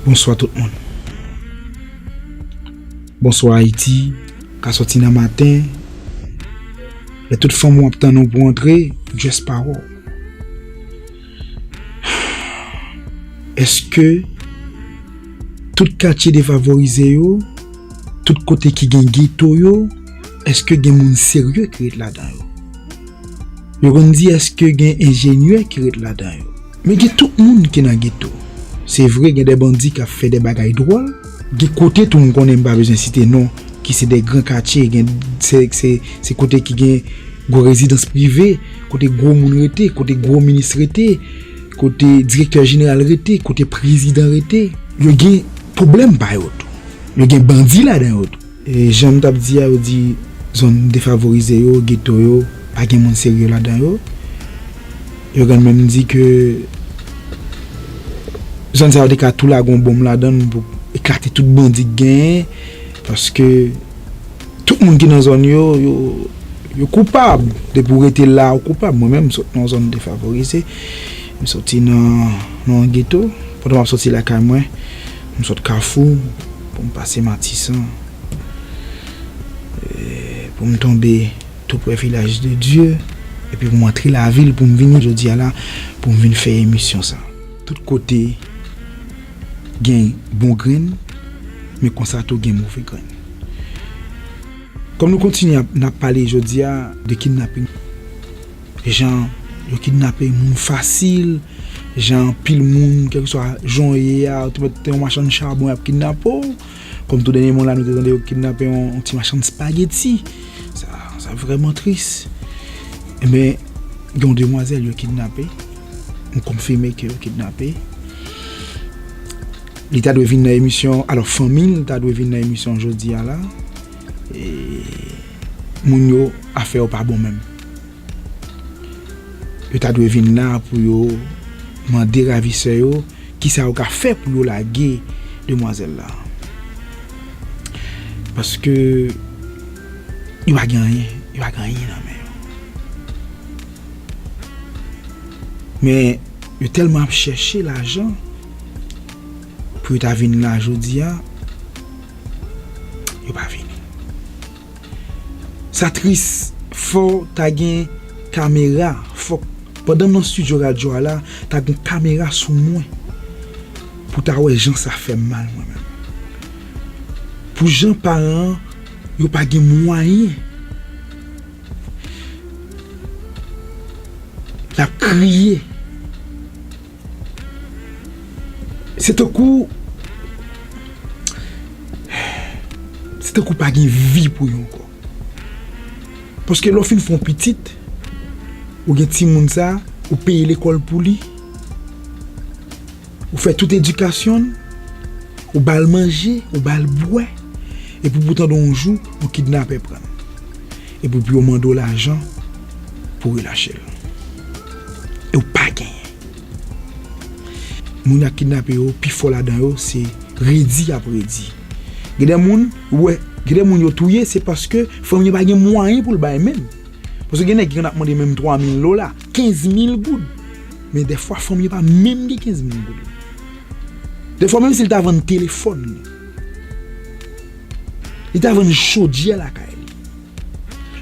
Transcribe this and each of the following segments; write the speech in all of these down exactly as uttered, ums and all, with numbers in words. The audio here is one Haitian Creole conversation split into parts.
Bonswa tout moun. Bonswa Ayiti. Ka sòti nan maten, lè tout fanm ou ap tann ou pou antre, just pa wè w. Èske tout katye defavorize yo, tout kote ki gen geto yo, èske gen moun serye ki ret ladan yo? Yo konn di èske gen enjenyè ki ret ladan yo? Men gen tout moun ki nan geto. Se vre, gen de bandi k ap fè de bagay dwòl. Gen kote tou m konnen, m pa bezwen site non, ki se de gran katye, gen, se, se, se kote ki gen gwo rezidans prive, kote gwo moun rete, kote gwo minis rete, kote direktè jeneral rete, kote prezidan rete. Yo gen pwoblèm pa yo tou. Yo gen bandi ladan yo tou. E jan m t ap di a, yo di zòn defavorize yo, geto yo, pa gen moun serye ladan yo. Yo genlè menm di ke zòn sa yo te ka tou lage yon bonm ladan l pou eklate tout bandi k genyen, paske tout moun ki nan zòn yo, yo, yo koupab. Depi w rete la, ou koupab. Mwen menm, m sot nan yon zòn defavorize. M soti nan, nan yon geto. Pandan m ap soti lakay mwen, m sot Kafou pou m pase Matisan, e, pou m tonbe tou prè Vilaj de Dye, epi pou m antre lavil, pou m vini jodi a la, pou m vin fè emisyon sa. Tout kote gen bon grenn, men konsa tou gen move grenn. Kòm nou kontinye ap, n ap pale jodi a de kidnaping, jan yo kidnape moun fasil, jan anpil moun, kèlkeswa jan w ye a, ou te mèt te yon machann chabon, y ap kidnape w. Kòm tou dènyèman la, nou te tande yo kidnape yon, yon ti machann spaghetti. Sa, sa vrèman tris. Enben, gen yon demwazèl yo kidnape. M konfime ke yo kidnape. Li ta dwe vin nan emisyon, alò, fanmi l ta dwe vin nan emisyon jodi a la. E moun yo, afè yo pa bon menm. Yo ta dwe vin la pou yo mande ravisè yo kisa yo ka fè pou yo lage demwazèl la. Paske yo pa gen anyen, yo pa gen anyen nan men yo. Men yo tèlman ap chèche lajan pou yo ta vin la jodi a, yo pa vini. Sa tris, fò w ta gen kamera, fòk, pandan m nan estidyo radyo a la, ta gen kamera sou mwen pou ta wè jan sa fè m mal mwen menm. Pou jan paran an, yo pa gen mwayen. L ap kriye. Se tankou, se tankou pa gen vi pou yo ankò. Paske lè w fin fè yon pitit, ou gen timoun sa, ou peye lekòl pou li, ou fè tout edikasyon l, ou ba l manje, ou ba l bwè, epi pou tande yon jou, yon kidnapè pran l. Epi pou yo mande w lajan pou relache l. E w pa genyen. Moun y ap kidnape yo, pifò ladan yo, se redi y ap redi. Gen de moun, ou wè, gen de moun yo touye, se paske fanmi yo pa gen mwayen pou l bay menm. Paske gen nèg ki konn ap mande menm twa mil dola, kenz mil goud. Men dèfwa, fanmi yo pa menm gen kenz mil goud. Dèfwa, menm si l ta vann telefòn li, li ta vann chodyè lakay li,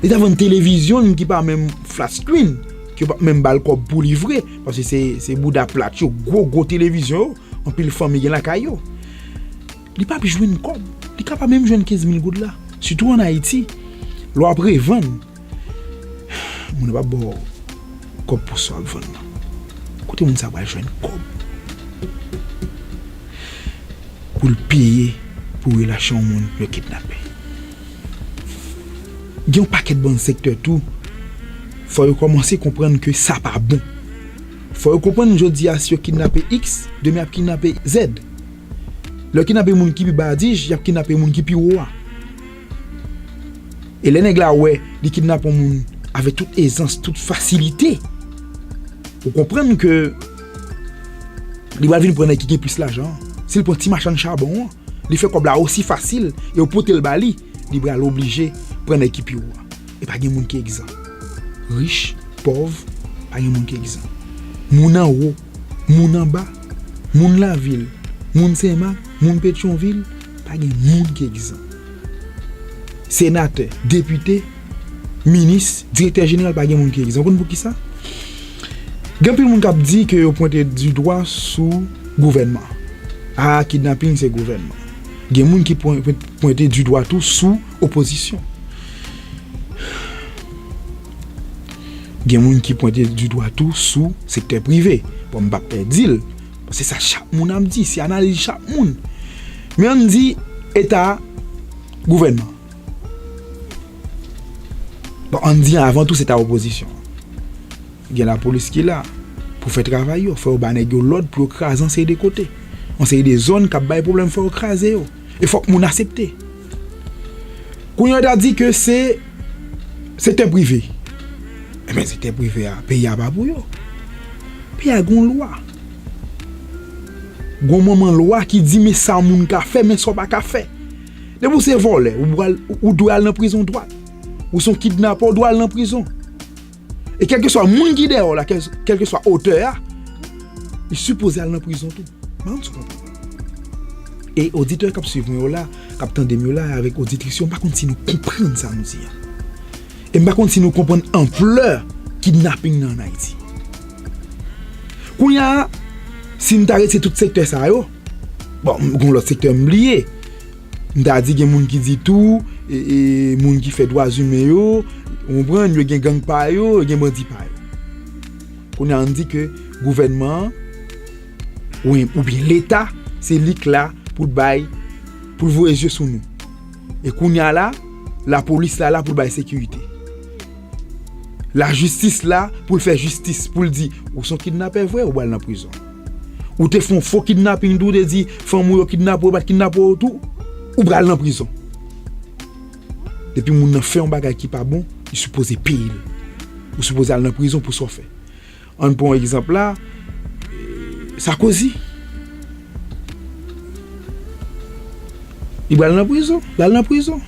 li ta vann televizyon l ki pa menm flat screen, ke yo p ap menm ba l kòb pou li vre, paske se, se bouda plat yo, gwo, gwo televizyon yo, anpil fanmi gen lakay yo. Li p ap jwenn kòb. Li ka pa menm jwenn kenz mil goud la. Sitou ann Ayiti, lè w ap revann, moun nan p ap ba w kòb pou sa w ap vann nan. Kote moun sa pral jwenn kòb pou l peye pou relache yon moun yo kidnape? Gen yon pakèt bann sektè tou, fò yo kòmanse konprann ke sa pa bon. Fò yo konprann jodi a si yo kidnape X, demen y ap kidnape Z. Lè yo kidnape moun ki pi ba a dij, y ap kidnape moun ki pi wo a. E lè nèg la wè li kidnape yon moun avèk tout ezans, tout fasilite, ou konprann ke li pral vin pran nèg ki gen plis lajan an. Si l pran ti machann chabon an, li fè kòb la osi fasil, e yo pote l ba li, li pral oblije pran nèg ki pi wo a. E pa gen moun ki egzan. Rich, pòv, pa gen moun ki egzan. Moun anwo, moun anba, moun lavil, Moun Senmak, moun Petyonvil, pa gen moun ki egzan. Senatè, depite, minis, direktè jeneral, pa gen moun ki egzan. Ou konn poukisa? Gen anpil moun k ap di ke yo pwente di dwa sou gouvènman. A, kidnaping se gouvènman. Gen moun ki pwen-, pwen-, pwente di dwa tou sou opozisyon. Gen moun ki pwente di dwa tou sou sektè prive. Bon, m p ap pè di l. Se sa chak moun ap di, se analiz chak moun. Men ann di eta gouvènman. Bon, ann di avan tou se ta opozisyon. Gen lapolis ki la pou fè travay yo, fò yo ba nèg yo lòd pou yo kraze yon seri de kote. Yon seri de zòn k ap bay pwoblèm, fò yo kraze yo. E fòk moun aksepte. Kounye a yo ta di ke se sektè prive. Ebyen, sektè prive a, peyi a pa pou yo. Peyi a gon lwa. Gon manman lwa ki di men sa moun ka fè, men sa w pa ka fè. Depi w se vòlè, ou pral, ou dwe al nan prizon dwat. Ou se yon kidnapè, ou dwe al nan prizon. E kèlkeswa moun ki dèyè w la, kèl-, kèlkeswa otè a, li sipoze al nan prizon tou. Mwen, si w konprann. E oditè k ap swiv mwen yo la, k ap tande m yo la, avèk oditris yo, m pa konn si nou konprann sa m di a. E m pa konn si nou konprann anplè kidnaping nan ann Ayiti. Kounye a, si m ta retire tout sektè sa yo, bon, m gon lòt sektè m bliye. M ta di gen moun ki di tou, e, e, moun ki fè dwa imen yo, ou konprann, yo gen gang pa yo, yo gen bandi pa yo. Kounye a, ann di ke gouvènman an, ou, oubyen Leta, se li k la pou l bay, pou l voye zye sou nou. E kounye a la, lapolis la la pou l bay sekirite. Lajistis la pou l fè jistis, pou l di, ou se yon kidnapè vre, ou pral nan prizon. Ou te fè yon fo kidnaping tou, ou te di fanmi w yo kidnape w, yo pa t kidnape w tou, ou pral nan prizon. Depi moun nan fè yon bagay ki pa bon, li sipoze peye l. Ou sipoze al nan prizon pou sa w fè. Ann pran yon egzanp la, e, Sarkozy. Li pral nan prizon, l al nan prizon.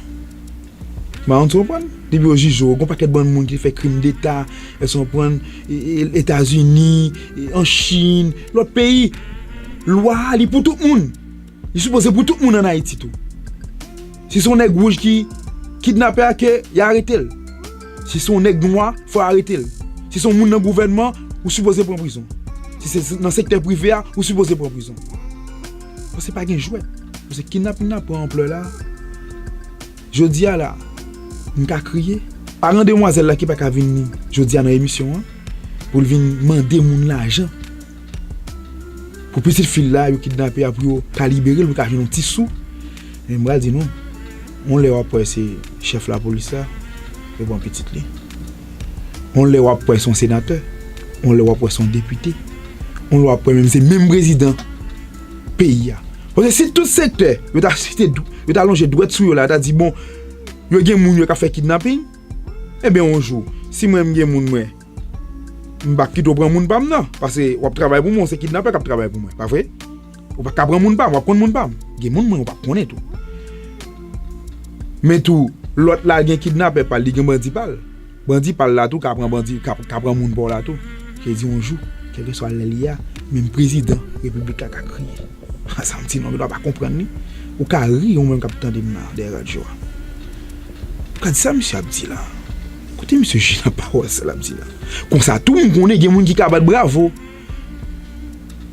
Mwen, ou konprann? Depi yo jije w, gon pakèt bann moun ki fè krim deta, èske w konprann, e, e, Etazini, e, an Chin, lòt peyi. Lwa a, li pou tout moun. Li sipoze pou tout moun ann Ayiti tou. Si se yon nèg wouj ki kidnape a, ke y arete l. Si se yon nèg nwa, fò yo arete l. Si se yon moun nan gouvènman, ou sipoze pran prizon. Si se nan sektè prive a, ou sipoze pran prizon. Paske pa gen jwèt. Paske kidnaping nan pran anplè la. Jodi a la, m ka kriye. Paran demwazèl la ki pa ka vin jodi a nan emisyon an, pou l vin mande moun lajan. Pou pitit fi l la, yo kidnape a pou yo ka libere l, pou l ka jwenn yon ti sou. Men m pral di nou, yon lè w ap wè se chèf lapolis la, yo pran pitit li. Yon lè w ap wè se yon senatè, yon lè w ap wè se yon depite, yon lè w ap wè menm se menm prezidan peyi a. Paske si tout sektè, yo ta site dw-, yo ta lonje dwèt sou yo la, yo ta di, bon, yo gen moun yo k ap fè kidnaping, ebyen, yon jou, si mwen m gen moun mwen, m p ap kite w pran moun pa m nan, paske w ap travay pou mwen, se kidnapè k ap travay pou mwen, pa vre? Ou pa ka pran moun pa m, w ap konn moun pa m. Gen moun mwen, ou p ap konnen tou. Men tou, lòt la gen kidnapè pa l, li gen bandi pa l. Bandi pa l la tou ka pran bandi, ka, ka pran moun pa w la tou. Vle di yon jou, kèlkeswa lè l ye a, menm prezidan repiblik la ka kriye. Sa m di non, ou pa konprann li. Ou ka ri, ou menm k ap tande m nan, dèyè radyo a. Ou ka di sa misye ap di la. Kote misye jwenn pawòl sa l ap di la. Konsa tou, m konnen gen moun ki ka bat bravo.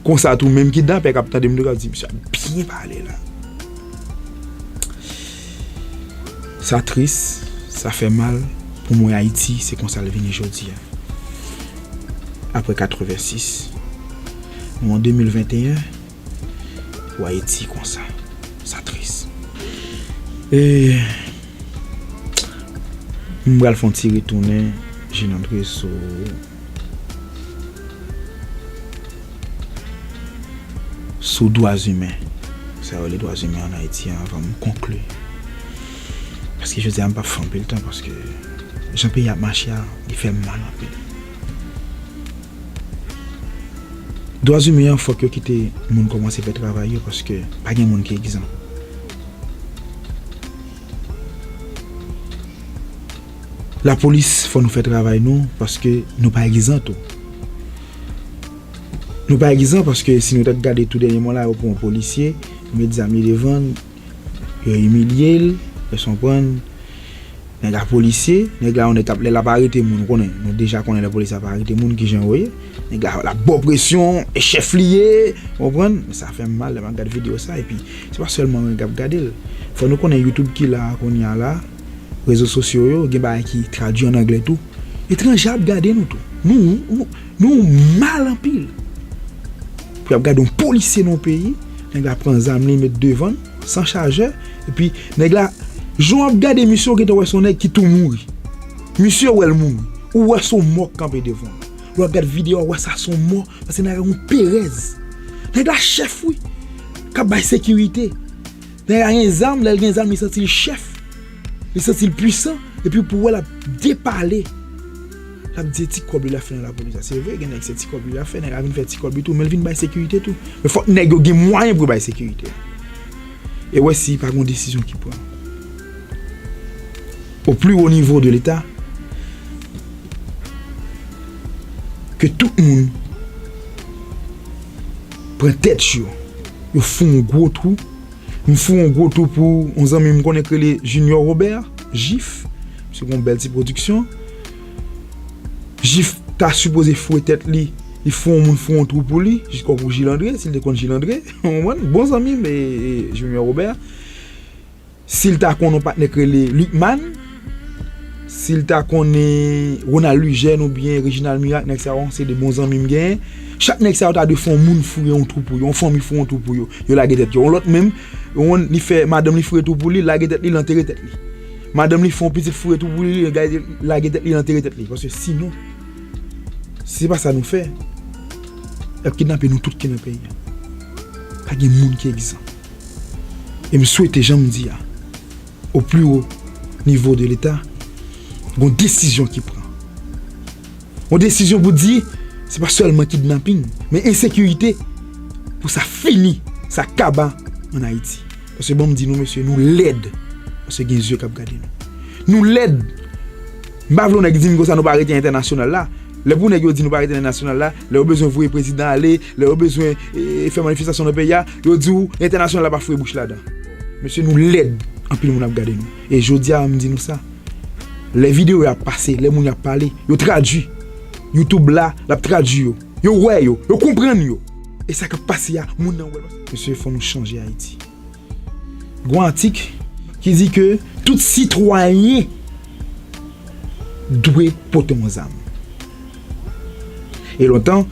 Konsa tou, menm kidnapè k ap tande m tou k ap di, misye ap byen pale la. Sa tris, sa fè mal pou mwen Ayiti, se konsa l vini jodi a. Apre katrevensis, nou an de mil venteyen, pou Ayiti konsa. Sa tris. E m pral fè yon ti retounen, Jean André, sou, sou dwa imen. Sa yo rele dwa imen ann Ayiti an, anvan m konkli. Paske jodi a, m p ap fè anpil tan, paske jan peyi a ap mache a, li fè m mal anpil. Dwa imen an, fòk yo kite moun kòmanse fè travay yo, paske pa gen moun ki egzan. Lapolis, fò nou fè travay nou, paske nou pa egzan tou. Nou pa egzan, paske si nou t ap gade tou dènyèman la, yo pran yon polisye, yo met zam li devan l, yo imilye l, èske w konprann? Nèg la polisye, nèg la yon nèg k ap, lè l ap arete moun, ou konnen, nou deja konnen lè polisye ap arete moun, kijan yo ye. Nèg la, l ap ba w presyon, e chèf li ye, ou konprann? Men sa fè m mal lè m ap gade videyo sa, epi se pa sèlman mwen k ap gade l. Fò nou konnen YouTube ki la kounye a la, rezo sosyo yo, gen bagay ki tradui an anglè tou. Etranje ap gade nou tou. Nou, nou, nou mal anpil. Pou y ap gade yon polisye nan yon peyi, nèg la pran zam li met devan l, san chajè, epi nèg la, jan w ap gade misye, w gentan wè se yon nèg ki tou mouri. Misye wè l mouri. Ou wè se yon mò k kanpe devan l. Lè w ap gade videyo a, w wè sa se yon mò, paske nèg la yon perèz. Nèg la chèf, wi, k ap bay sekirite. Nèg la gen zam, lè l gen zam, li santi l chèf. Li santi l pwisan, epi pou w wè l ap depale. L ap di se ti kòb li l ap fè nan lapolis la. Se vre, gen nèg se ti kòb li l ap fè, nèg la vin fè ti kòb li tou, men l vin bay sekirite tou. Men fòk nèg yo gen mwayen pou yo bay sekirite. E wè si pa gen yon desizyon ki pran. Au plus haut niveau de l'État, ke tout moun pran tèt yo, yo fè yon gwo twou. M fè yon gwo twou pou yon zanmi m konnen k rele Junior Robert, Jif. Misye gon bèl ti pwodiksyon. Jif ta sipoze foure tèt li, li fè yon moun fè yon twou pou li, jis kòm pou Gilles André, si l te konn Gilles André, w konprann? Bon zanmi m, e, e, Junior Robert. Si l ta konn yon patnè k rele Lucmane, si l ta konnen Ronald Eugène oubyen Reginald Miracle, nèg sa yo se de bon zanmi m genyen. Chak nèg sa yo ta dwe fè yon moun foure yon twou pou yo, yon fanmi foure yon twou pou yo. Yo lage tèt yo. Yon lòt menm, yon li fè madanm li foure twou pou li, lage tèt li, l antere tèt li. Madanm li fè yon pitit foure twou pou li, lage, lage tèt li, l antere tèt li. Paske sinon, si se pa sa nou fè, y ap kidnape nou tout ki nan peyi a. Pa gen moun ki egzan. E m swete, jan m di a, au plus haut niveau de l'État, gon desizyon ki pran. Gon desizyon pou di, se pa sèlman kidnaping, men ensekirite, pou sa fini, sa kaba ann Ayiti. Paske bon, m di nou, mesye, nou lèd. Paske gen zye k ap gade nou. Nou lèd. M pa vle yon nèg di m konsa nou pa rete entènasyonal la. Lè pou nèg yo di nou pa rete entènasyonal la, lè yo bezwen voye prezidan ale, lè yo bezwen, e, fè manifestasyon nan peyi a, yo di w entènasyonal la pa foure bouch ladan. Mesye, nou lèd. Anpil moun ap gade nou. E jodi a, m di nou sa. Lè videyo yo ap pase, lè moun yo ap pale, yo tradui. YouTube la, l ap tradui yo. Yo wè yo, yo konprann yo. E sa k ap pase a, moun nan wè l. Mesye, fò nou chanje Ayiti. Gon atik ki di ke tout sitwayen dwe pote yon zam. E lontan,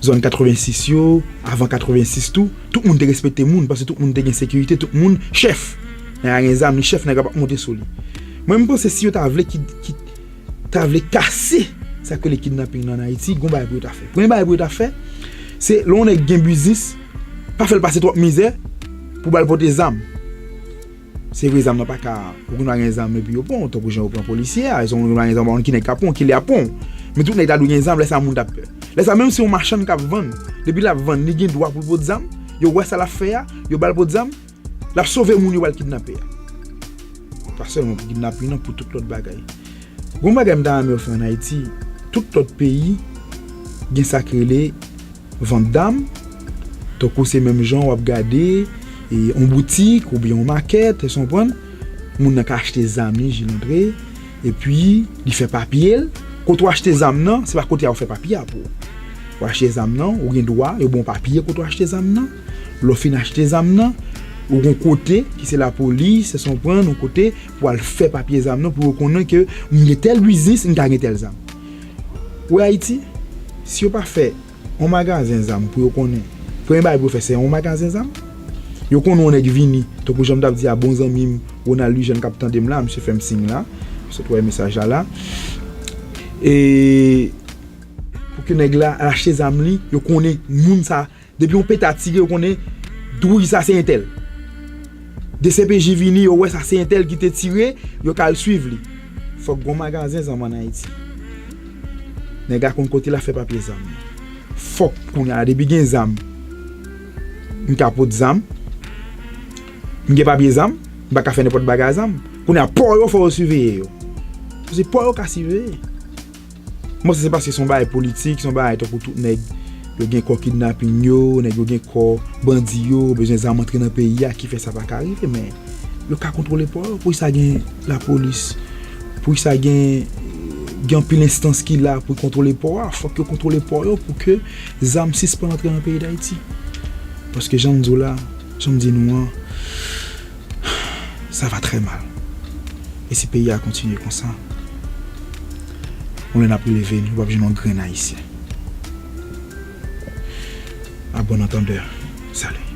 zòn katrevensis yo, avan katrevensis tou, tout moun te respekte moun, paske tout moun te gen sekirite, tout moun chèf. Nèg la gen zam, li chèf, nèg la p ap monte sou li. Mwen, m panse si yo ta vle ki, ki ta vle kase sa k rele kidnaping nan Ayiti, gon bagay pou yo ta fè. Premye bagay pou yo ta fè, se lè yon nèg gen biznis, pa fè l pase twòp mizè pou ba l pote zam. Se vre, zam nan pa ka, ou gen dwa gen zam epi yo pran w, tankou jan yo pran polisye a, jan ou gen dwa gen zam, ou pa konn ki nèg k ap pran w, kilè y ap pran w. Men tout nèg ta dwe gen zam, lè sa moun t ap pè. Lè sa, menm si yon machann k ap vann, depi l ap vann, li gen dwa pou l pot zam, yo wè sa l ap fè a, yo ba l pot zam, l ap sove moun yo pral kidnape a. Pa sèlman pou kidnaping non, pou tout lòt bagay. Gon bagay m ta renmen yo fè ann Ayiti, tout lòt peyi gen sa k rele vant dam, tankou se menm jan w ap gade, e, yon boutik oubyen yon makèt, èske w konprann? Moun nan ka achte zam li, Gilles André, epi li fè papye l. Kote w achte zam nan, se pa kote a yo fè papye a pou ou. Ou achte zam nan, ou gen dwa, yo ba w papye kote w achte zam nan. Lè w fin achte zam nan, ou gon kote ki se lapolis, èske w konprann, yon kote pou al fè papye zam nan, pou yo konnen ke m gen tèl biznis, m ka gen tèl zam. Ou wè Ayiti, si yo pa fè yon magazen zam pou yo konnen, premye bagay pou yo fè, se yon magazen zam. Yo konnen yon nèg vini, tankou jan m t ap di a bon zanmi m, Ronald Eugène k ap tande m la, misye fè m siy la, m sot wè mesaj la la. E pou ke nèg la al achte zam li, yo konnen moun sa, depi yon peta tire, yo konnen dwouy sa se entèl. D C P J vini, yo wè sa se entèl ki te tire, yo ka al swiv li. Fòk gon magazen zam ann Ayiti. Nèg la konn kote l ap fè papye zam li. Fòk kounye a, depi gen zam, m ka pot zam, m gen papye zam, m pa ka fè nenpòt bagay a zam. Kounye a, pò yo, fò yo siveye yo. Se pò yo ka siveye. Mwen, se paske se yon bagay politik, se yon bagay tankou tout nèg, Yo gen kò kidnapin yo, nèg yo gen kò bandi yo, bezwen zam antre nan peyi a, ki fè sa pa ka rive, men yo ka kontwole pò yo. Poukisa gen lapolis? Poukisa gen, gen anpil enstans ki la pou kontwole pò a? Fòk yo kontwole pò yo pou ke zam sispann antre nan peyi Dayiti. Paske jan m di w la, jan m di nou an, ça va très mal. E si peyi a kontinye konsa, yon lè n ap releve, nou p ap jwenn yon grenn Ayisyen. À bon entendeur. Salut.